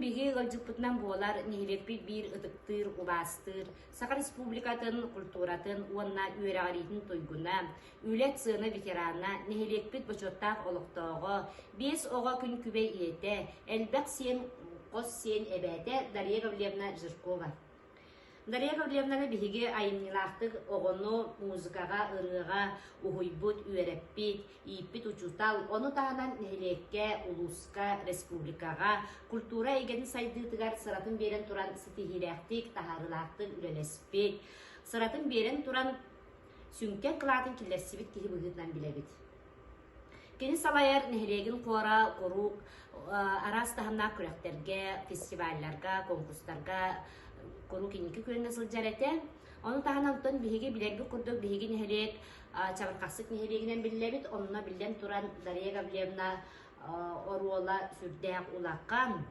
биһиги ыалдьыппытынан буолар нэһилиэкпит биир ытыктыыр, убаастыыр, Саха Республикатын культуратын уонна үөрэҕириитин туйгуна, үлэ сыана ветерана, нэһилиэкпит бочуоттаах олохтооҕо, биэс оҕо күн күбэй ийэтэ, элбэх сиэн хос сиэн эбээтэ Дария Гаврильевна Жиркова. Дария Гаврильевнаны биһиги айымньылаахтык оҕону музыкаҕа, ырыаҕа уһуйбут, үөрэппит, ииппит учуутал, ону таһынан нэһилиэккэ, улууска, республикаҕа культура эйгэтин сайдыытыгар сыратын биэрэн туран ситиһиилээхтик, таһаарыылаахтык үлэлэспит, сыратын биэрэн туран сүҥкэн кылаатын киллэрсибит киһи быһыытынан билэбит. Кини салайар нэһилиэгин хуора куруук араас таһымнаах күрэхтэргэ, фестивалларга, конкурстарга куруук инники күөҥҥэ сылдьар этэ. Ону таһынан оттон биһиги билэрбит курдук биһиги нэһилиэк Чабырҕахсыт нэһилиэгинэн биллэбит. Онно биллэн туран Дария Гаврильевна оруола сүрдээх улахан.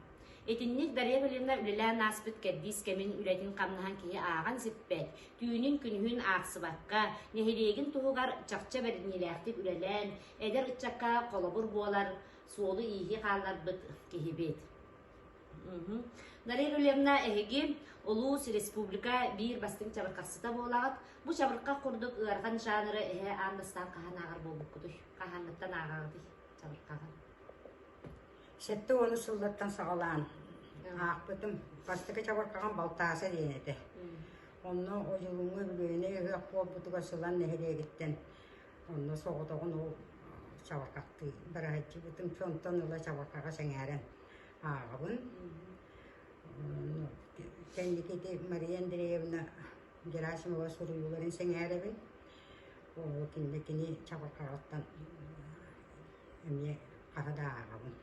Итинник Дария Гаврильевна үлэлээн ааспыт кэрдиис кэмин үлэтин-хамнаһын киһи ааҕан сиппэт, түүнүн-күнүһүн аахсыбакка, нэһилиэгин туһугар чахчы бэриниилээхтик үлэлээн, эдэр ыччакка холобур буолар суолу-ииһи хаалларбыт киһибит. Дария Гаврильевна, эһиги улуус, республика биир бастыҥ чабырҕахсыта буолаҕыт. Бу чабырҕах курдук ыарахан жанры эһэ аан бастаан хаһан ааҕар буолбуккутуй? Хаһааҥҥыттан ааҕаҕытый чабырҕаҕы? 70 сыллартан саҕалаан аахпытым. Бастакы чабырҕаҕым Балтааса диэн этэ. Онно Одьулууҥҥа үбүлүөйүнэй ыһыах буолбутугар Сылан нэһилиэгиттэн онно соҕотоҕун ол чабырҕахтыы бараһыччыбытым. Онтон ыла чабырҕаҕа сэҥээрэн ааҕабын. Кэнники ити Мария Андреевна Герасимова суруйууларын сэҥээрэбин. Ол кинини кини чабырҕаҕыттан эмиэ хаһы да ааҕабын.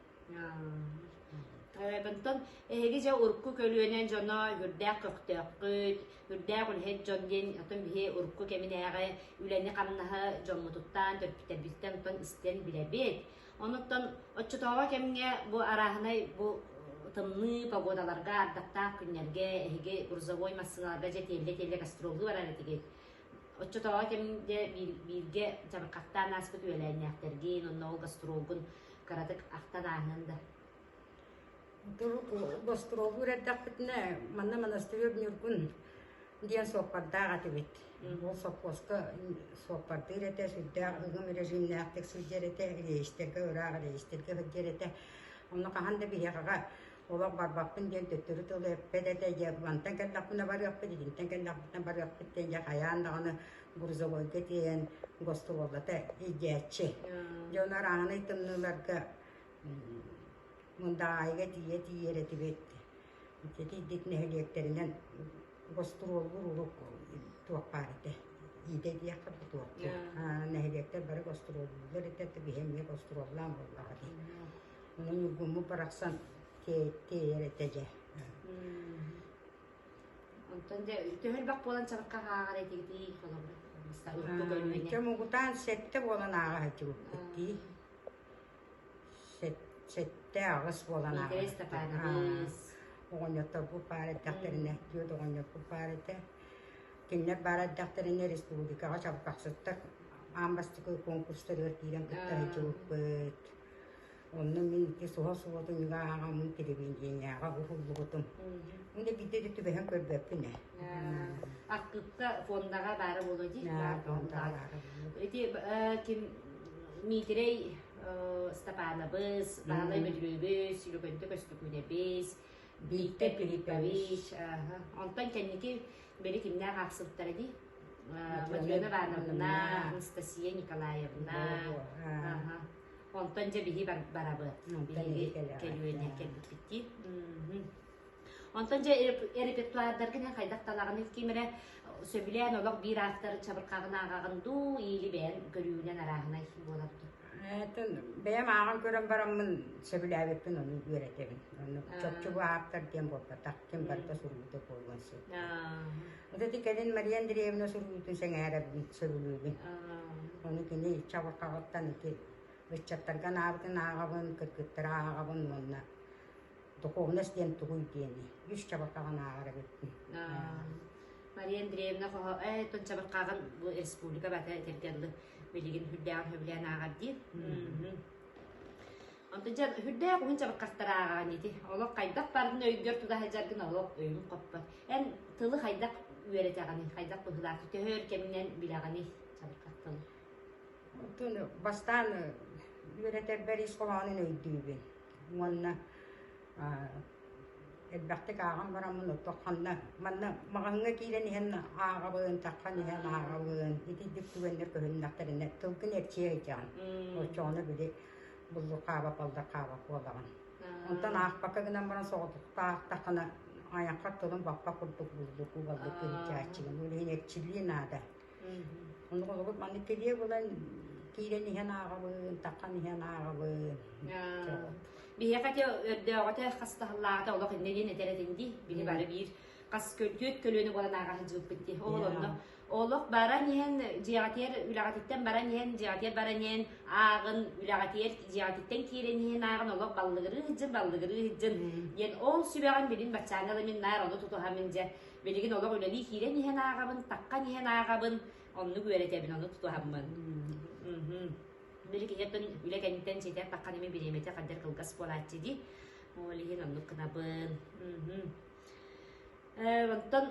Онтон эһиги дьэ урукку көлүөнэ дьоно үрдээх көхтөөххүт, үрдээх үлэһит дьон диэн оттон биһи урукку кэминээҕи үлэни-хамнаһы дьоммутуттан, төрөппүттэрбититтэн оттон истэн билэбит. Онуттан оччотооҕу кэмҥэ бу арааһынай бу тымныы погодаларга, ардахтаах күннэргэ эһиги грузовой массыыналарга дьэ тиэллэ-тиэллэ гастроллуу барар этигит. Оччотооҕу кэмҥэ бииргэ чабырҕахтаан ааспыт үөлээннээхтэргин, онно ол гастролгун кыратык ахтан ааһыан да. Гастроллуур эрдэхпитинэ манна Монастырев Ньургун диэн суоппардаах этибит. Ол сопхуоска суоппардыыр этэ, сүрдээх ыгым режимнээхтик сылдьар этэ, рейстэргэ ыраах рейстэргэ сылдьар этэ. Онно хаһан да биһиэхэҕэ олох барбаппын диэн төттөрү тылы эппэт этэ, дьэ мантан кэллэхпинэ барыахпыт, итинтэн кэллэхпитинэ барыахпыт диэн дьэ хайаан даҕаны грузовойга тиэйэн гостуруоллата илдьээччи. Дьэ ону арааһынай тымныыларга Мындаҕаайыга тиийэ тиийэр этибит. Итирдик нэһилиэктэринэн гостуруоллуур урук туох баар этэ. Иитэ диэххэ бу туох нэһилиэктэр бары гостуруоллууллар этэ, биһи эмиэ гостуруоллаан буоллаҕа дии. Ону Ньургуммут барахсан тиэйэр этэ дьэ. Онтон дьэ төһө элбэх буолан чабырҕах ааҕар этигитий холобура урукку көлүөнэ? Чэ муҥутаан сэттэ буолан ааҕа сылдьыбыппыт дии. Сэттэ аҕыс буолан Миитэрэй Степанович. Оҕонньотторбут баар эрдэхтэринэ, түөрт оҕонньорбут баар этэ. Кинилэр баар эрдэхтэринэ республикаҕа чабырҕахсыттар аан бастакы конкурстарыгар киирэн кытта сылдьыбыппыт. Онно мин ити суһал суотунньуга ааҕаммын телевидениеҕа уһуллубутум. Уонна биирдэ да түбэһэн көрбөппүн ээ. Архыыпка фондаҕа баара буолуо дии. Фондаҕа баара буолуо. Ити ким Миитирэй Степанабыс, Баһылай Бөдүрүөбүс, Лүкөнтө Көстөкүүнэбис, Бииктэр Филиппович, онтон кэнники били кимнээх аахсыбыттара дии? Матрена Ивановна, Анастасия Николаевна, Онтон дьэ биһи барабыт. Биһиги көлүөнэ кэлбиппит дии. Онтон дьэ репертуардаргын хайдах талаҕыный ким эрэ сөбүлээн олох биир автор чабырҕаҕын ааҕаҕын дуу или бэйэн көрүүнэн арааһынай буолар дуу? Бэйэм ааҕан көрөн бараммын сөбүлээбиппин ону үөрэтэбин. Ону чопчу бу ааптар диэн буолбатах, ким барыта суруйбута буолуон сөп. Вот ити кэлин Мария Андреевна суруйуутун сэҥээрэбин, сөбүлүүбүн. Ону кини чабырҕаҕыттан ити ыччаттарга анаабытын ааҕабын, кыргыттары ааҕабын уонна духовность диэн тугуй диэни үс чабырҕаҕын ааҕар эбиппин. Мария Андреевна хоһо ээ тон чабырҕаҕын бу республика бата этэргэ дылы билигин үрдээҕин сөбүлээн ааҕар диир. Онтон дьэ үрдээх уһун чабырҕахтары ааҕаҕын ити. Олох хайдах бардын өйгөр тута сылдьаргын олох өйүм хоппот. Эн тылы хайдах үөрэтэҕиний, хайдах быһыылаах төһө өр кэминэн билэҕиний чабырҕах тылы? Оттон бастаан үөрэтэрбэр ис хоһоонун өйдүүбүн уонна элбэхтик ааҕан бараммын оттон ханна манна маҕаһыыҥҥа киирэн иһэн ааҕабын, таххан иһэн ааҕабын. Итирдик түгэннэр көһүннэхтэринэ тылгын эрчийэ сылдьаҕын. Оччоҕуна били буллурхаабат, баллырхаабат буолаҕын. Онтон аахпакка гынан баран соҕотохто аахтаххына айаххар тылын баппа курдук буллургуу баллыргыы сылдьааччыгын. Ол иһин эрчиллии наада. Оннук олорбут маннык кэлиэ булан киирэн иһэн ааҕабын, таххан иһэн ааҕабын. Биһиэхэ ити өрдөөҕүтэ хас таһыллааҕыта олох иннэ диэн этэр этин дии. Били бары биир хас түөрт көлүөнэ буолан ааҕа сылдьыбыппыт дии. Ол онно олох баран иһэн дьиэҕитигэр үлэҕититтэн баран иһэн дьиэҕитигэр баран иһэн ааҕын үлэҕитигэр дьиэҕититтэн киирэн иһэн ааҕын олох баллыгырыы сылдьын баллыгырыы сылдьын диэн ол сүбэҕин билин баччааҥҥа да мин наар ону тутуһаммын дьэ Билигин олох үлэлии киирэн иһэн ааҕабын, таххан иһэн ааҕабын, оннук үөрэтэбин, ону тутуһаммын. Били киһиэттэн үлэ кэнниттэн ситэр таххан эми бириэмэтэ хаддер кылгас буолааччы дии. Ол иһин оннук гынабын. Онтон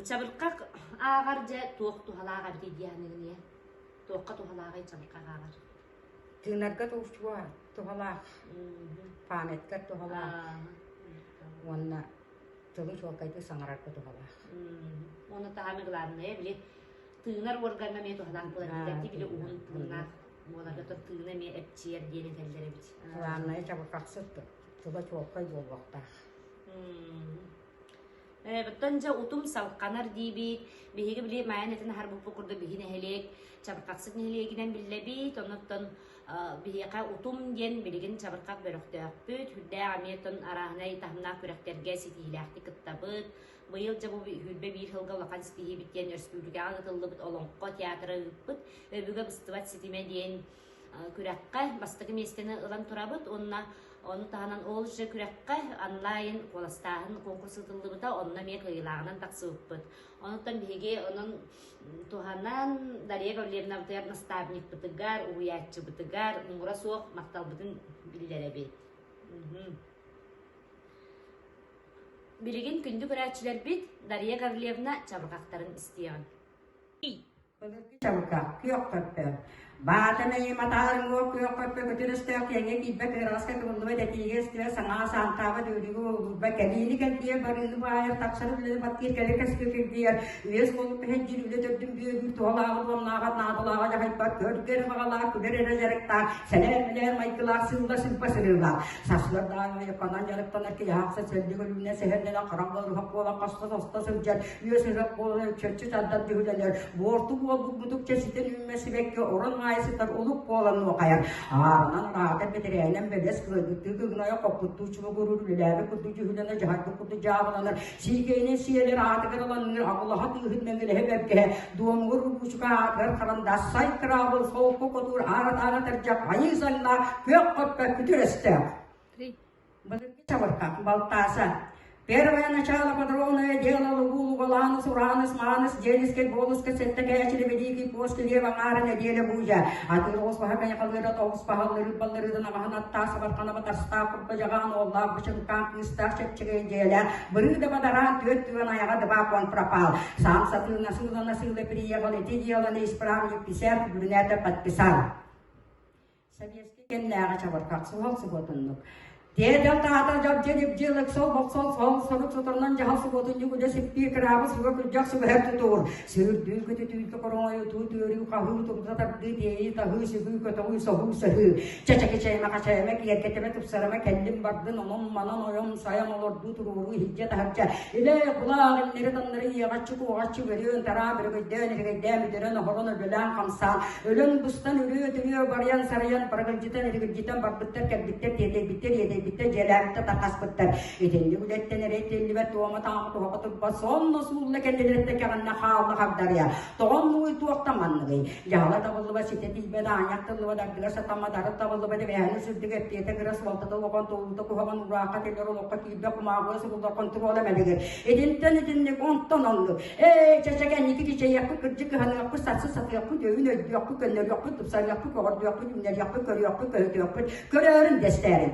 чабырҕах ааҕар дьэ туох туһалаах эбитий дии саныыгын ийэ? Туохха туһалааҕый чабырҕах ааҕар? Тыынарга туһалаах, памятка туһалаах уонна тылы чуолкайдык саҥарарга туһалаах. Уонна таһаамы главное били тыынар уоргаҥҥа эмиэ туһалаах буолар эбит били уһун тыыннаах буоларга то тыына эмиэ эпчиэр диэн этэллэр эбит. Главное чабырҕахсыт тыла чуолкай буолуохтаах. Оттон дьэ утум салҕанар диибит. Биһиги били Майан этин аһарбыппыт курдук биһи нэһилиэк Чабырҕахсыт нэһилиэгинэн биллэбит. Оннуттан биһиэхэ утум диэн билигин чабырҕах бөлөхтөөхпүт. Үрдээх эмиэ оттон арааһынай таһымнаах күрэхтэргэ ситиһиилээхтик кыттабыт. Быйыл дьэ бу 21 сылга улахан ситиһиибит диэн өрөспүүбүлүкэҕэ ыытыллыбыт Олоҥхо театра ыыппыт Өбүгэ быстыбат ситимэ диэн күрэххэ бастакы миэстэни ылан турабыт уонна ону таһынан ол же күрэххэ онлайн куоластааһын конкурс ыытыллыбыта, онно эмиэ кыайыылааҕынан тахсыбыппыт. Онуттан биһиги онон туһанан Дария Гаврильевнабытыгар наставникпытыгар, уһуйааччыбытыгар муҥура суох махталбытын биллэрэбит. Билигин күндү көрөөччүлэрбит Дария Гаврильевна чабырҕахтарын истиэҕиҥ. Былыргы чабыка, күөх көппө. Баата мэйи матаарыҥ уол күөх көппө көтөр өстөөх киэҥҥэ киирбэт ыараҕаска кыбыллыбат этиигэ истибэт саҥаҕа саантаабат үөрүүгэ уолуйбат кэлиини кэлгийэр барыыны баайар тахсар үлэни баттыыр кэлэр кэскил кирбийэр үөс буолуп иһэлдьиир үлэ төрдүн бүөлүүр туһалааҕы буомнааҕар наадалааҕа дьаһайбат көргө эрэ баҕалаах күлэр эрэ дьарыктаах сэлээр-мэлээр майгылаах сыылла сыыппа сырыылаах сарсыарда айыкканан дьарыктанар киһи аахса сэллик өлүүнэн сэһэрнэнэн хараҥа ыарыһах буолан хаста тоста сылдьар үөс ыһыах буолан чөччү тардан түһүлэнэр, буорту буолбут мутукча ситэн үүммэт сибэкки орон аайы сытар улук буолан нуохайар. Аарынан араатар бэтэрээнэн бэлэс кыайбыттыы кыгынайа хоппуттуу чубугуруур, үлэлээбит курдук дьүһүлэнэр, дьаһайбыт курдук дьаабыланар, сиикэйинэн сиэлэр аатыгар ыланныыр, аҕылаһа тыыһын мэҥилэһэ бэргэһэ, дуомугар уруучука аатыгар харандаас, сай кыраабыл, солко хотуур, аара-таара тардьах, айыы саннаа, күөх хоппо күтүр өстөөх. Былыргы чабырҕах, балтааса. Первое начало подробное дело лугу лугаланус уранус манус делискэй болуска сэттэ кээчили великий пост лев аҥаара нэдиэлэ бууйа атыыр оҕус баһа кайхалыыра тоҕус баһаллырыт баллырыытын аҕаһын аттаа сабархана батарстаах курба дьаҕаан уоллаах бычыҥкаан кыыстаах чэпчэгэй дьиэлээх бырыы да бадараан түөрт түгэн айаҕа дыбаак он пропал саам сатыына сыылана сыыла приехал ити дело исправник писал губернатор подписал Сэбиэскэй кэмнээҕи чабырҕах суһал субуотунньук. Тиэтэл таата дьабдьа-дибдьи ыксал бохсол суһал сорук соторунан дьаһал субуотунньук үлэ сиппии кыраабы суга күрдьэх сүгэһэр тутуур. Сүүрдүү көтүтүүтэ короҥойутуу түөрүү хаһыы тумса тардыы тиэйии таһыы сүгүү көтөҕүү соһуу сыһыы. Чэчэки чэймэ хачайма киэргэтимэ тупсарыма кэллим бардын онон манан ойом сайан олордуу туруоруу иһирдьэ таһырдьа илэ кулаах иннэри таннары иэҕэччи куоҕаччы бөрүөн тараа бөрөгөйдөөн ирэгэйдээн бүтэрэн оһорон өлөлөөн хамсаан Өлөн-быстан үрүө-түрүө барыйан-сарайан, барыгылдьытан-эригилдьитэн барбыттар, кэлбиттэр, тиэтэйбиттэр, иэдэйбиттэр. киирбиттэр, дьиэлээбиттэр, тарҕаспыттар. Итинник үлэттэн эрэй тиллибэт, туома-таама туһаҕа турбат, сонно суулла кэннилэриттэн кэҕиннэ хаалла хагдарыйа. Тоҕо оннугуй, туохтан манныгый? Дьаһала табыллыбат, ситэ тиийбэт, аанньах тыллыбат, ардыгар сатаммат, арыт табыллыбат, эбээһинэ сырдык, эппиэтэ кыра, суолтата улахан, туолуута куһаҕан, ураахха тиллэр, олоххо киирбэт, кумааҕыга суруллар, хонтуруола мэлигир. Итинтэн итинник, онтон оннук. Ээ, чэ, чэ, кэнники кичэйиэхпит, кырдьык кыһаныахпыт, сарсы сатыахпыт, өйүн өйдүөхпүт, көннөрүөхпүт, тупсарыахпыт, көҕөрдүөхпүт, үүннэриэхпит, көрүөхпүт, көһүтүөхпүт, көрөөрүн дэстээрин.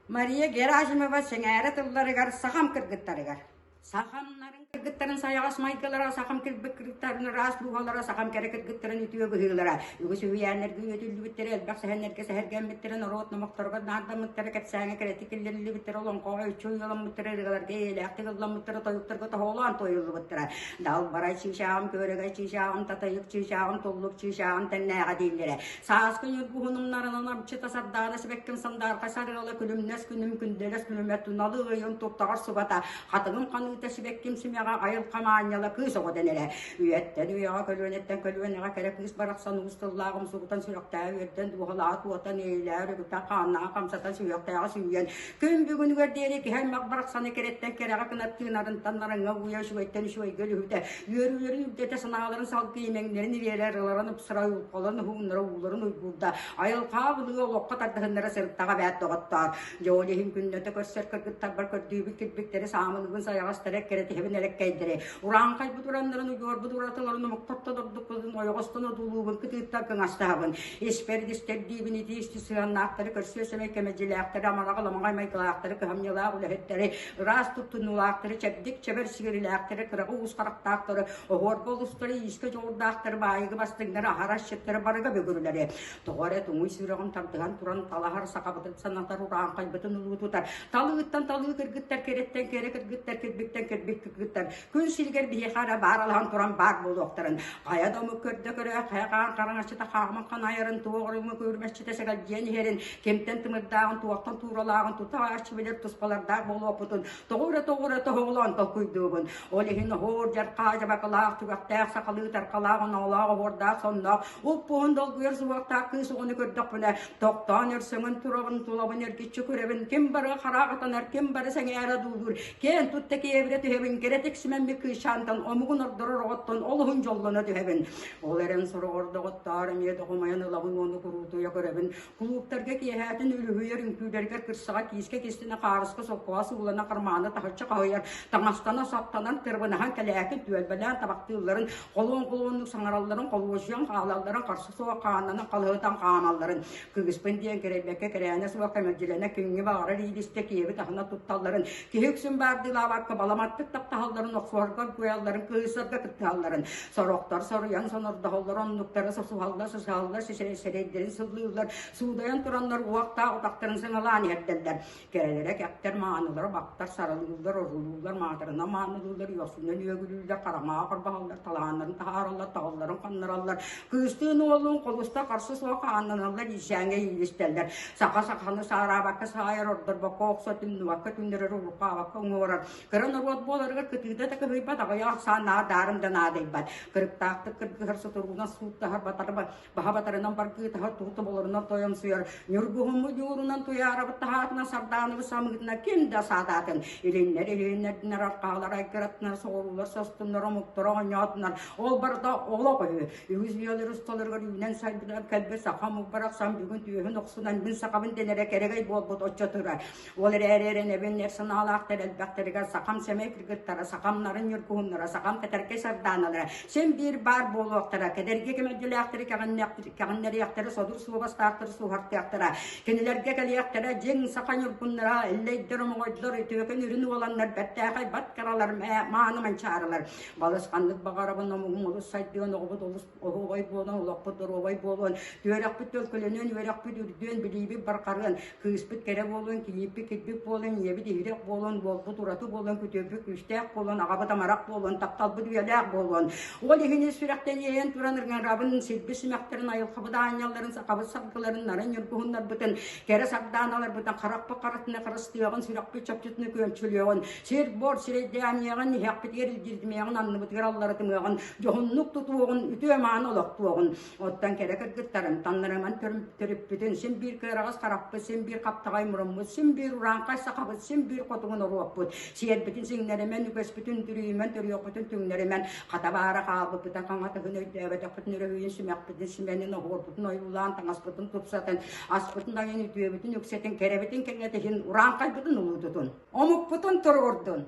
Мария Герасимова сэҥээрэ тылларыгар сахам кыргыттарыгар Сахамнарын кыргыттарын сайаҕас майгылара, сахам кырбыт кыргыттарын ыраас дууһалара, сахам кэрэ кыргыттарын үтүө быһыылара, үгүс үһүйээннэргэ үөтүллүбүттэрэ, элбэх сэһэннэргэ сэһэргэммиттэрэ, норуот номохторугар наардаммыттара, кэпсээҥҥэ кэрэтик киллэриллибиттэрэ, олоҥхоҕо үччү уйаламмыттара, ырыаларга эйэлээхтик ылламмыттара, тойуктарга тоһоҕолоон туойуллубуттара. Далбарай чыычааҕым, күөрэгэй чыычааҕым, татайык чыычааҕым, туллук чыычааҕым тэҥнээҕэ дииллэрэ. Сааскы ньургуһун умнарынан арчыта сардаана сибэкким сандаархай сарыала күлүмнэс күнүм күндэлэс күлүмэ туналы ыйын туттаҕар субата хатыҥым ханыыта сибэкким симэҕэ айылҕам аанньала кыыс оҕо дэнэрэ. Үйэттэн үйэҕэ көлүөнэттэн көлүөнэҕэ кэрэ кыыс барахсан уус тыллааҕым сугутан сүрэхтээҕи үөрдэн дууһалааҕы туотан иэйилээҕи өрүкүтэн хааннааҕы хамсатан сүһүөхтээҕи сүүйэн күн бүгүнүгэр диэри киһи аймах барахсаны кэрэттэн кэрэҕэ кынаттыын арынтан нарыҥҥа ууйа үчүгэйтэн үчүгэйгэ үлүһүтэ үөрүүлэрин үрдэтэ санааларын салгыы имэҥнэрин ириэрэ ыраларын ыпсара уйулҕаларын уһугуннара ууларын уйгуурда айылҕа былыы олоххо тардыһыннара сырыттаҕа эбээт доҕоттоор дьэ ол иһин күннэтэ көрсөр кыргыттарбар көрдүүбүт кирбиктэри саамылыгын сайаҕастары эккирэтиһэбин элэккэйдэри урааҥхайбыт ураннарын уйуорбут уратыларын омуктартан ордукпутун ойоҕостон одуулуубун кытыыттан кыҥастаһабын испэр истэрдиибин итии исти сыһыаннаахтары көрсүө сэмэй кэмэлдьилээхтэри амарах аламаҕай майгылаахтары кыһамньылаах үлэһиттэри ыраас туттунуулаахтары, чэбдик чэбэр сигилилээхтэри, кыраҕы уус харахтаахтары, оһуорга олустары, иискэ дьоҕурдаахтары, баайыгы бастыҥнары, аһара асчыттары барыга бүгүрүлэри. Тоҕо эрэ туҥуй сүрэҕин тардыһан туран талаһар сахабытын санатар урааҥхайбытын улуу тутар. Талыыттан талыы кыргыттар, кэрэттэн кэрэ кыргыттар, кирбиктэн кирбик кыргыттар күн сиригэр биһиэхэ эрэ баар алаһан туран баар буолуохтарын. Хайа да омук көрдө көрө, хайа хаан хараҥаччыта хааман ханайарын, туох оройуҥҥа күрмэччитэ сэгэлдьийэн иһэрин, кимтэн тымырдааҕын, туохтан тууралааҕын тута ааччы билэр туспалардаах буолуохпутун тоҕо эрэ тоҕо эрэ тоһоҕолоон толкуйдуубун. Ол иһин оһуор дьархаа дьабакалаах, түгэхтээх, сахалыы таркалаах, оноолоох, оһуордаах, сонноох, уп-уһун долгуйар суһуохтаах кыыс оҕону көрдөхпүнэ, тохтоон өр сөҥөн турабын, тулабын эргиччи көрөбүн, ким бары хараах атанар, ким бары сэҥээрэ дуулуур, киэн тутта киэбирэ түһэбин, кэрэтик симэммит кыысчаантан омугун ордорор оҕоттон олуһун дьоллоно түһэбин. Ол эрэн сороҕор доҕоттоор эмиэ доҕумайан ылабын уонна куруутуйа көрөбүн. Кулууптарга киэһээтин үлүһүйэр үҥкүүлэригэр кырсаҕа киискэ кистэнэ хаарыска соккоҕо суулана хармааны таһыччы хаһыйар, таҥастана саптанан тырбынаһан кэлээкин түөлбэлээн табахтыылларын, холуон-холуоннук саҥаралларын, холуочуйан хаалалларын, харса суох хааннанан халыһытан хаамалларын, кыыспын диэн кэрэйбэккэ кэрээнэ суох кэмэлдьилэнэ күҥҥэ баҕарар иилистэ киэби таһына тутталларын, киһи үксүн баардыылаабакка баламаттык таптаһалларын, охсуһарга оргуйалларын, кыыһырсарга кыттыһалларын, сорохтор соруйан сонордоһоллор, оннуктары сосуһаллар, сысыһаллар, сирэйдэрин сыллыыллар, суудайан тураннар уохтаах утахтарын сыҥалаан иһэрдэллэр. Кэрэлэрэ кэптэр, маанылара бактар, саралыыллар, орулууллар, маатырынан маанылыыллар, үөхсүнэн үөгүлүүллэр, хараҥаҕа хорбоһоллор, талааннарын таһаараллар, таҕылларын ханнараллар, кыыстыын уоллуун холуста харсы суох хааннаналлар, иирсээҥҥэ иилистэллэр. Саха саханы саараабакка саайар, ордорбокко охсо, түннүбакка түннэрэр, уруккаабакка уҥуорар. Кыра норуот буоларыгар кытыыта да кыһыйбат, аҕыйах ахсааннаах даарым да наадыйбат. Кырыктаахтык кыргыһар, сутуругунан сууттаһар, батар баһа батарынан баргыытаһар, тугу тоболорунан тойомсуйар, ньургуһуммут ньуурунан туйаарабыт таһаатынан сардаанабыт самыытынан ким да саатаатын, илиннэр илииннэрдинэр, арҕаалар айгыраттынар, соҕуруулар состуннар, омуктар оонньоотунар, ол барыта олох үһү. Үгүс үйэлэр усталарыгар үүнэн сайдынан кэлбит саха омук барахсан бүгүн түөһүн охсунан мин сахабын дэнэрэ кэрэгэй буолбут оччотура. Ол эрээри эрэнэбин эр санаалаахтар элбэхтэригэр сахам сэмэй кыргыттара, сахам нарын ньургуһуннара, сахам тэтэркэй сардааналара син биир баар буолуохтара, кэдэрги кэмэлдьилээхтэри кэҕиннэриэхтэрэ, содур суобастаахтары суоһартыахтара, кинилэргэ кэлиэхтэрэ дьиҥ саха ньургуннара, эллэйдэр, омоҕойдор, үтүөкэн үрүн уоланнар, бэртээхэй бат кыралар, мааны манчаарылар. Балысханнык баҕарабын омугум олус сайдыан, оҕобут олус оһуобай буолан, олохпут доруобай буолуон, үөрэхпит төлкөлөнүөн, үөрэхпит үрдүөн, билиибит барҕарыан, кыыспыт кэрэ буолуон, кийииппит кирбит буолан, ийэбит иһирэх буолан, уолбут ураты буолан, үтүөбүт күүстээх буолуон, аҕабыт амарах буолуон, тапталбыт үйэлээх буолуон. Ол иһин ис сүрэхтэн иэйэн туран ырҥарабын, сирбит симэхтэрин, айылҕабыт аанньалларын, сахабыт саргыларын, нарын ньургуһуннарбытын, кэрэ сардааналарбытын харахпыт харатына харыстыаҕын, сүрэхпит чопчутуна күөмчүлүөҕүн, сир-буор сирэйдээниэҕин, иһэхпитигэр илдьиритимиэҕин, анныбытыгар алларытымыаҕын, дьоһуннук тутуоҕун, үтүө-мааны олохтуоҕун. Оттон кэрэ кыргыттарын таннарыман төрүппүтүн, син биир кыараҕас харахпыт, син биир хаптаҕай муруммут, син биир урааҥхай сахабыт, син биир хотугу норуоппут, сиэрбитин сиҥнэримэн, үгэспитин үтүрүйүмэн, төрүөхпүтүн түҥнэримэн, хата баара хаалбыппытын хаҥатыһын өйдөөбөтөхпүтүн өрөһүйүн сүмэхпитин симэнин, оһуорбутун ойуулаан, таҥаспытын тупсатын, аспытын айан үтүөбүтүн үксэтин, кэрэбитин кэҥэтиһин, урааҥхайбытын улуутутун, омукпутун туругурдун!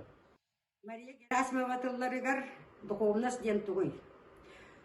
Мария Герасимова тылларыгар духовность диэн тугуй?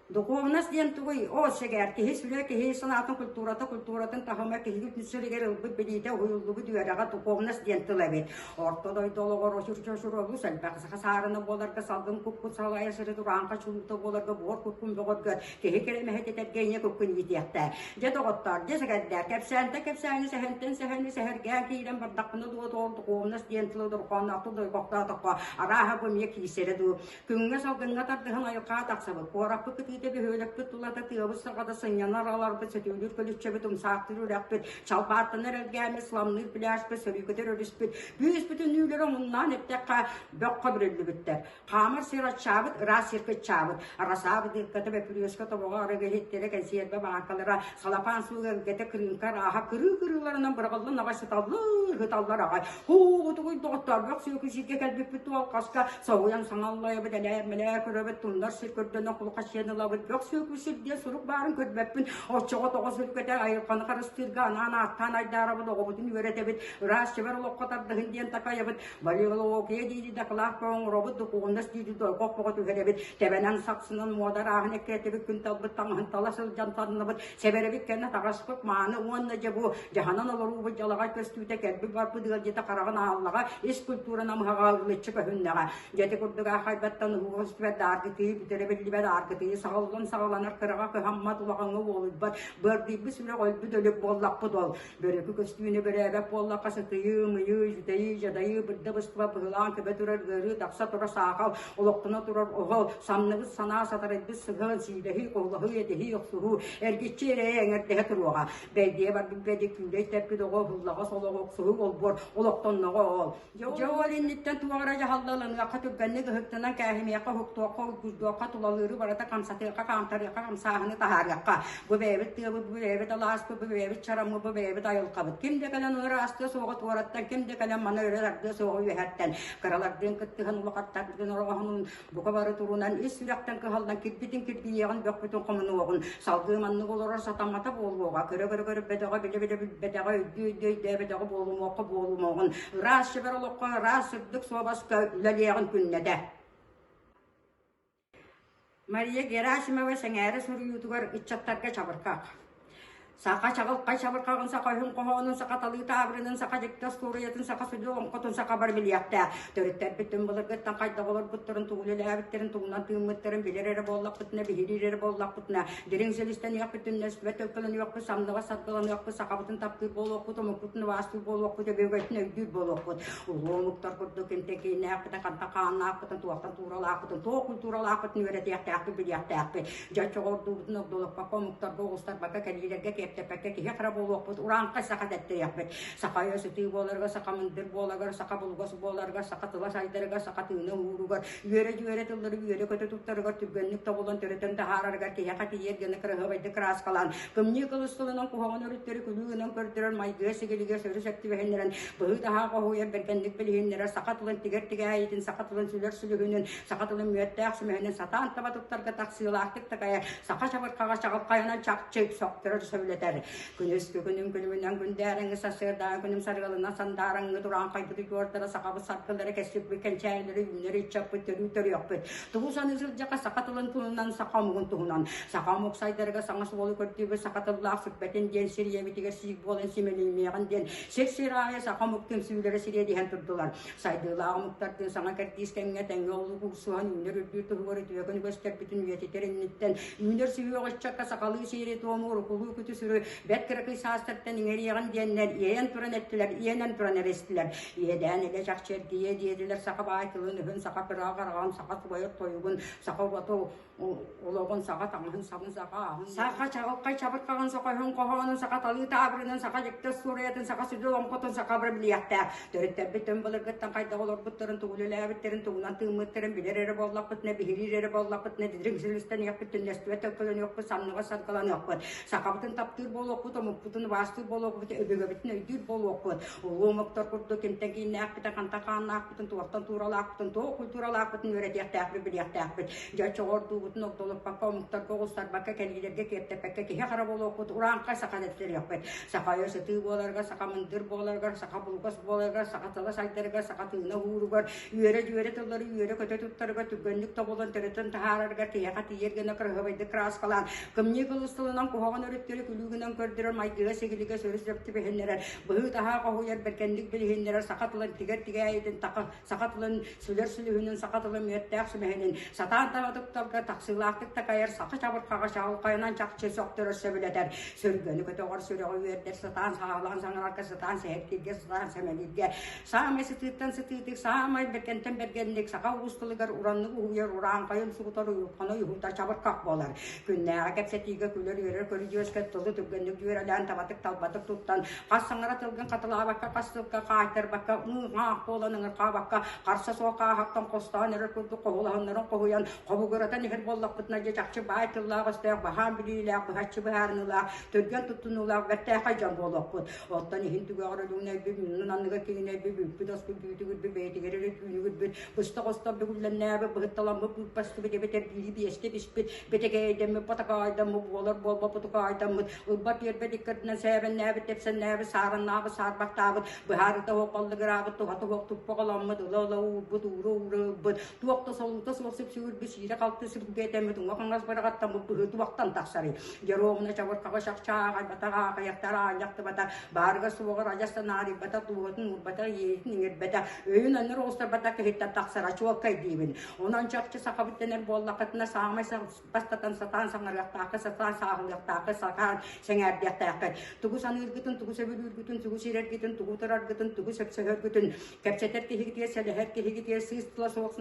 Духовность диэн тугуй? Оо, сэгээр, киһи сүрэ, киһи санаатын культурата, культуратын таһыма, киһи сүрүгэр ылбыт билиитэ, уһуйуллубут үөрэҕэ духовность диэн тыл эбит. Орто дойду олоҕор очур-чочур олус элбэх саха саарына буоларга, салгын куккут салайа сырыт урааҥха чулуута буоларга, буор куккун бөҕөргө, киһи кэрэмэһит этэргэ ийэ куккун иитиэхтээ. Дьэ доҕоттоор, дьэ сэгэрдээр, кэпсээнтэн кэпсээни, сэһэнтэн сэһэни сэһэргээн киирэн бардахпына дуо тоҕор духовность диэн тылы дорҕоонноохтук дойҕохтоотоххо, арааһа бу эмиэ киирсэрэ дуу. Күҥҥэ салгыҥҥа тардыһан айылҕаҕа тахсабыт, куораппыт кытыыта бөһүөлэкпит тулата тыабыт саҕата сынньанар аларбыт, сөтүөлүүр көлүччэбит, умсаахтыыр үрэхпит, чалбааттанар элгээммит, сыламныыр пляжпыт, сөрүүкэтэр өрүспүт, бүүс-бүтүн үүлэрэ омуннаан эттэххэ, бөххө бүрүллүбүттэр. Хаамар сир аччаабыт, ыраас сир кыччаабыт. Арасаа бытыыкката, бөпүрүөскэ тобоҕо, арыгы иһиттэрэ, кэнсиэрбэ бааҥкалара, салапаан сууга эргэтэ, кырыыҥка арааһа кырыы-кырыыларынан быраҕыллан аҕай сыталлар, сыталлар аҕай. Һуу, тугуй доҕоттоор, бөх сүөкү сиргэ кэлбиппит туолхаска, соһуйан саҥаллайабыт, элээр-мэлээр көрөбүт, тумнар сир көрдөнөн кулухаччыйан ылабыт, бөх сүөкү сир диэн сурук баарын көрбөппүн, оччоҕо тоҕо сүргэтэ айылҕаны харыстыырга анаан ааттаан айдаарабыт, оҕобутун үөрэтэбит, ыраас чэбэр олоххо тардыһын диэн такайабыт, Валерология диири дакылаат оҥоробут, духуобунас диири дойҕох бөҕө түһэрэбит, тэбэнэн сахсынан муода арааһын эккирэтэбит, күн талбыт таҥаһын тала сылдьан таннабыт, сэбэрэбит кэннэ таҕаспыт мааны уонна дьэ бу дьаһанан олоруубут дьалаҕай көстүүтэ кэлбит барбыт ыалдьыта хараҕын ааллаҕа, ис культура намыһаҕа ыллыччы көһүннэҕэ. Дьэ ити курдук аахайбаттан уһуга көстүбэт дааргытыы бүтэрэ биллибэт ааргытыы саҕыллан саҕаланар кыраҕа кыһаммат улахаҥҥа уолуйбат быардыйбыт сүрэх өлбүт өлүк буоллахпыт ол. Бөрөкү көстүүнү бөрөөбөт буоллахха сытыйыы, ымыйыы, дьүдэйии, дьадайыы, бырда быстыбат быһылаан көбө турар ыарыы, тахса турар саахал, олохтоно турар оһол, самныбыт санаа, сатарыйбыт сыһыан, сиилэһии, хоһулаһыы, этиһии, охсуһуу, эргиччи эрэйэ эҥэрдэһэ туруоҕа. Бэйдиэ барбыт бэдик, күүлэй тэппит оҕо, уһуллаҕас олоҕу охсуһуу олбуор, олохтонноҕо ол. Дьэ ол инниттэн туох эрэ дьаһалла ылыныахха, түргэнник ыһыктынан кээһимиэххэ, уһуктуохха, уйгуурдуохха, тулалыыры барыта хамсатыахха, хаамтарыахха, хамсааһыны таһаарыахха. Бу бэйэбит тыабыт, бу бэйэбит алааспыт, бу бэйэбит чараммыт, бу бэйэбит айылҕабыт. Ким да кэлэн өрө астыа суоҕа туораттан, ким да кэлэн маны өрө тардыа суоҕа үөһэттэн. Кыралардыын кыттыһан, улахаттардыын ороҕоһунун Бука бары турунан ис сүрэхтэн кыһаллан кирбитин кирбийиэҕин, бөхпүтүн хомунуоҕун, салгыы маннык олорор сатаммата буолуоҕа, көрө-көрө көрбөтөҕө, билэ-билэ билбэтэҕэ, өйдүү-өйдүү өйдөөбөтөҕө буолумуохха буолумуоҕун, ыраас чэбэр олоххо ыраас сырдык суобаска үлэлиэҕин күннэтэ. Мария Герасимова сэҥээрэ суруйуутугар ыччаттарга чабырҕах. Саха чаҕылхай чабырҕаҕын, саха өһүн хоһоонун, саха талыы таабырынын, саха дьикти остуоруйатын, саха сүдү олоҥхотун саха бар билиэхтээх. Төрүттэрбит түҥ былыргыттан хайдах олорбуттарын, тугу үлэлээбиттэрин, тугунан тыыммыттарын билэр эрэ буоллахпытына, биһириир эрэ буоллахпытына, дириҥ силистэниэхпит, түннэспэт төлкөлөнүөхпүт, самныга саргыланыахпыт, сахабытын таптыыр буолуохпут, омукпутун убаастыыр буолуохпут, өбүгэтин өйдүүр буолуохпут. Улуу омуктар курдук кимтэн кииннээхпитин, хантан хааннаахпытын, туохтан тууралаахпытын, туох культуралаахпытын үөрэтиэхтээхпит, билиэхтээхпит. Дьэ оччоҕо ордуубутун ордолоппокко, омуктарга оҕустарбакка, кэлиилэргэ киэптэппэккэ киһи хара буолуохпут, урааҥхай саха дэттириэхпит. Саха өйө сытыы буоларыгар, саха мындыр буоларыгар, саха булугас буоларыгар, саха тыла сайдарыгар, саха тыына ууругар, үөрэ-дьүөрэ тыллары үөрэ-көтө туттарыгар түргэнник тобулан төрөтөн таһаарарыгар киһиэхэ тиийэр гына кыраһыабайдык кырааскалаан, кымньыы кылыс тылынан куһаҕан өрүттэри күлүү гынан көрдөрөр, майгыга-сигилигэ сөрү-сөп түбэһиннэрэн, быһыы-таһаа хоһуйар, бэргэнник билиһиннэрэр, саха тылын тигэр тигээйитин, саха тылын сүлэр сүлүһүнүн, саха тылын мүөттээх сүмэһинин сатаан таба туттарга тахсыылаахтык такайар, саха чабырҕаҕа чаҕылхайынан чахчы сөхтөрөр сөбүлэтэр. Күнүскү күнүм күнүмүнэн күндээрэҥҥи сарсыардааҥы күнүм сарыалынан сандаараҥҥы турааҥхайбыт удьуордара сахабыт саргылара кэскилбит кэнчээрилэри үүнэр ыччаппыт төрүү төрүөхпүт. Тугу саныы сылдьаха саха тылын туһунан, саха омугун туһунан. Саха омук сайдарыгар саҥа суолу көрдүүбүт саха тыллаах сүппэтин диэн сир ийэбитигэр сиик буолан симэлийимиэҕин диэн сир-сир аайы саха омук түмсүүлэрэ сириэдиһэн турдулар. Сайдыылаах омуктардыын саҥа кэрдиис кэмҥэ тэҥҥэ олук уксуһан үүнэр үрдүүр туһугар үтүөкэн үгэстэрбитин үйэтитэр инниттэн үүнэр сүһүөх ыччакка сахалыы сиэри-туому урукулуу күтү. куту-сүрү бэрт кыракый саастартан иҥэриэҕин диэннэр иэйэн туран эттилэр, иэнэн туран эрэстилэр. Иэдээн илэ чахчы эргийиэ диэтилэр саха баай тылын-өһүн, саха кыраҕа хараҕын, саха туойар тойугун, саха уоту олоҕун, саха таҥаһын, сабын, саха аһын, саха чаҕылхай чабырҕаҕын, саха өһүн хоһоонун, саха талыы таабырынын, саха дьикти остуоруйатын, саха сүдү олоҥхотун саха бары билиэхтээх. Төрүттэрбит түн былыргыттан хайдах олорбуттарын, тугу үлэлээбиттэрин, тугунан тыыммыттарын билэр эрэ буоллахпытына, биһириир эрэ буоллахпытына, дириҥ силистэниэхпит, түннэстибэт төлкөлөнүөхпүт, санныга саргыланыахпыт. Сахабытын таптыыр буолуохпут, омукпутун убаастыыр буолуохпут, өбүгэбитин өйдүүр буолуохпут. Улуу омуктар курдук кимтэн кииннээхпитин, хантан хааннаахпытын, туохтан тууралаахпытын, туох культуралаахпытын үөрэтиэхтээхпит, билиэхтээхпит. Дьэ, оччоҕо ордуубутун огдолуппакка, омуктарга оҕустарбакка, кэлиилэргэ киэптэппэккэ киһи-хара буолуохпут, урааҥхай саха дэттэриэхпит. Саха өйө сытыы буоларыгар, саха мындыр буоларыгар, саха булугас буоларыгар, саха тыла сайдарыгар, саха тыына уһууругар, үөрэ-дьүөрэ тыллары үөрэ-көтө туттарыгар, түргэнник тобулан төрөтөн таһаарарыгар киһиэхэ тиийэр гына кыраһыабайдык кырааскалаан, кымньыы кылыс тылынан куһаҕан өрүттэри күлүү гынан көрдөрөр, майгыга-сигилигэ сөрү-сөп түбэһиннэрэр, быһыы-таһаа хоһуйар, бэргэнник билиһиннэрэр саха тылын тигэр тигээйитин саха тылын сүлэр сүлүһүнүн, саха тылын мүөттээх сүмэһинин сатаан таба туттарга тахсыылаахтык такайар саха чабырҕаҕа чаҕылхайынан чахчы сөхтөрөр сөбүлэтэр, сүргэни көтөҕөр, сүрэҕи үөрдэр, сатаан сааһылаан саҥарарга, сатаан сэһэргииргэ, сатаан сэмэлииргэ, саамай сытыыттан сытыытык, саамай бэргэнтэн бэргэнник саха уус тылыгар ураннык уһуйар, урааҥхайын сугутар, уйулҕаны уйуһутар чабырҕах буолар. Күннээҕи кэпсэтиигэ күлэр-үөрэр көрүдьүөскэ тылы түргэнник дьүөрэлээн, табатык-талбатык туттан, хас саҥара тылгын хатылаабакка, хас тылга хаайтарбакка, ыы-хаах буолан ыҥырхаабакка, харса суох хааһахтан хостоон эрэр курдук хоһулаһыннарын хоһуйан, хобугуратан иһэр буоллахпытына, дьэ чахчы баай тыллаах-өстөөх, баһаам билиилээх, быһаччы быһаарыныылаах, түргэн туттунуулаах бэртээхэй дьон буолуохпут. Оттон иһин түгэҕэр өлүгүнэйбит, муннун анныгар киҥинэйбит, бүппүт-оспут бүүтүгүрбүт, бэйэтигэр эрэ түүнүгүрбүт, быстах-остох бүгүллэннээбит, быһытталаммыт, быыппастыбыт эбэтэр биири биэскэ биспит, бэтэкээйдэммит, потокаайдаммыт, буолар буолбат потокаайдаммыт, ылбат үөрбэт иккэрдинэн сээбэннээбит, тэпсэннээбит, саараннаабыт, саарбахтаабыт, быһаарыта суох баллыгыраабыт, туһата суох туппаҕаламмыт, ыла-ыла уурбут, уура-уура ылбыт, туох да солуута суох сүпсүгүрбүт, сиирэ-халты сүргэтэммит, уҥа-хаҥас быраҕаттаммыт быһыы туохтан тахсарый? Дьоруобуна чабырҕаҕа чахчааҕайбатах, аахайахтар аанньахтыбатах, баарыгар-суоҕар адьас да наарыйбатах, дууһатын уурбатах, иэйиитин иҥэрбэтэх, өйүн аннар оҕустарбатах киһиттэн тахсара чуолкай диибин. Онон чахчы сахабыт дэнэр буоллаххытына саамай бастатан сатаан саҥарыахтааххыт, сатаан сааһылыахтааххыт, сатаан сэҥээрдиэхтээххит. Тугу саныыргытын, тугу сөбүлүүргүтүн, тугу сирэргитин, тугу утараргытын, тугу сөпсөһөргүтүн кэпсэтэр киһигитигэр, сэлэһэр киһигитигэр сыыс тыла суох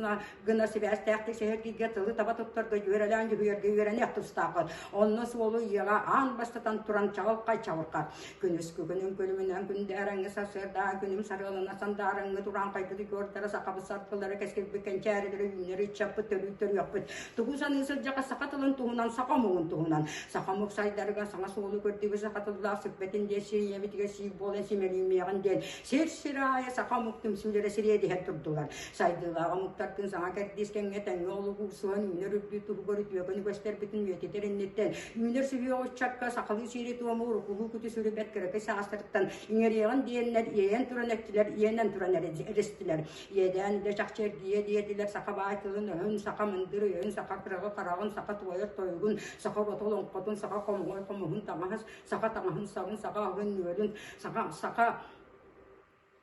гына сибээстээхтик сэһэргииргэ тылы таба туттарга, дьүөрэлээн дьүһүйэргэ үөрэниэх тустааххыт. Онно суолу ийэҕэ аан бастатан туран чаҕылхай чаҕылхар. Күнүскү күнүм күлүмүнэн күндээрэҥҥи сарсыардаа күнүм сарыалына сандаарыҥҥы турааҥхайбыт үкүөрдэрэ сахабыт саргылара кэскилбит кэнчээрилэрэ үүнэр ыччаппыт төрүүр төрүөхпүт. Тугу саныы сылдьаҕа саха тылын туһунан, саха омугун туһунан. Саха омук сайдарыгар саҥа суолу көрдүүбүт саха тыллаах сүппэтин диэн сир ийэбитигэр сиик буолан симэлийимиэҕин диэн сир-сир аайы саха омук түмсүүлэрэ сириэдиһэн турдулар. Сайдыылаах омуктардыын саҥа кэрдиис кэмҥэ тэҥҥэ олук уурсуһан үүнэр үрдүү туһугар үтүөкэн үгэстэрбитин үйэтитэр инниттэн үүнэр сүһүөх ыччакка сахалыы сиэри-туому уруккулуу күтү-сүрү бэрт кыракый саастарыттан иҥэриэҕин диэннэр иэйэн туран эттилэр, иэнэн туран эристилэр. Иэдээн дэ чахчы эргийэ диэтилэр саха баай тылын-өһүн, саха мындыр өйүн, саха кыраҕы хараҕын, саха туойар тойугун, саха ураты олоҥхотун, саха хомоҕой хомуһун таҥаһын, саха таҥаһын-сабын, саха аһын-үөлүн, саха саха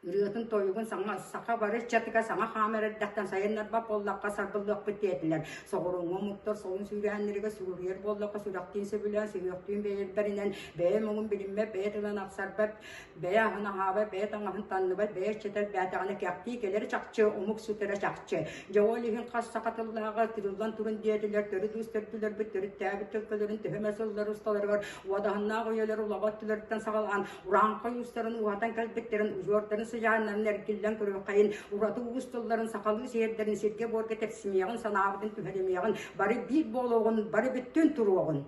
ырыатын-тойугун саҥа саха бары ыччатыгар саҥа хаамар эрдэхтэн сайыннарбат буоллахха сарбыллыахпыт диэтилэр. Соҕурууҥҥу омуктар солун сүүрээннэригэр сүгүрүйэр буоллахха сүрэхтиин сөбүлээн, сүһүөхтүүн бэйэлэринэн бэйэ омугун билиммэт, бэйэ тылын ахсарбат, бэйэ аһын аһаабат, бэйэ таҥаһын танныбат, бэйэ иччитэ элбээтэҕинэ кэхтии кэлэрэ чахчы, омук сүтэрэ чахчы. Дьэ ол иһин хас саха тыллааҕа тырыллан турун диэтилэр, төрүт уус төрдүлэрбит төрүттээбит төлкөлөрүн төһө эмэ сыллар усталарыгар уодаһыннаах үйэлэр улаҕа өттүлэриттэн саҕалаан урааҥхай уустарын ууһатан кэлбиттэрин, удьуордарын сыдьааннарын эргиллэн көрүөххэйин, ураты уус тылларын сахалыы сиэрдэрин сиргэ-буорга тэпсимиэҕин, санаабытын түһэримиэҕин, бары биир буолуоҕун, бары бүттүүн туруоҕун.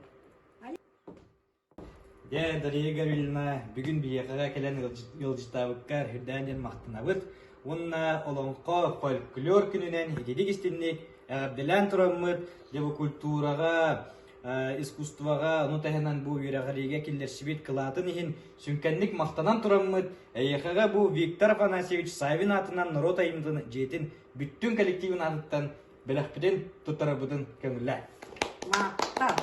Дьэ, Дария Гаврильевна, бүгүн биһиэхэ кэлэн ыалдьыттаабыккар үрдээн диэн махтанабыт. Уонна олоҥхо фольклор күнүнэн ититик истинник эҕэрдэлээн тураммыт, дьэ бу культураҕа, искусствоҕа, ону таһынан бу үөрэҕириигэ киллэрсибит кылаатын иһин сүҥкэнник махтанан тураммыт, эйиэхэҕэ бу Виктор Афанасьевич Савин аатынан норуот айымньытын дьиэтин бүттүүн коллективын аатыттан бэлэхпитин туттарарбытын көҥүллээ. Махтал.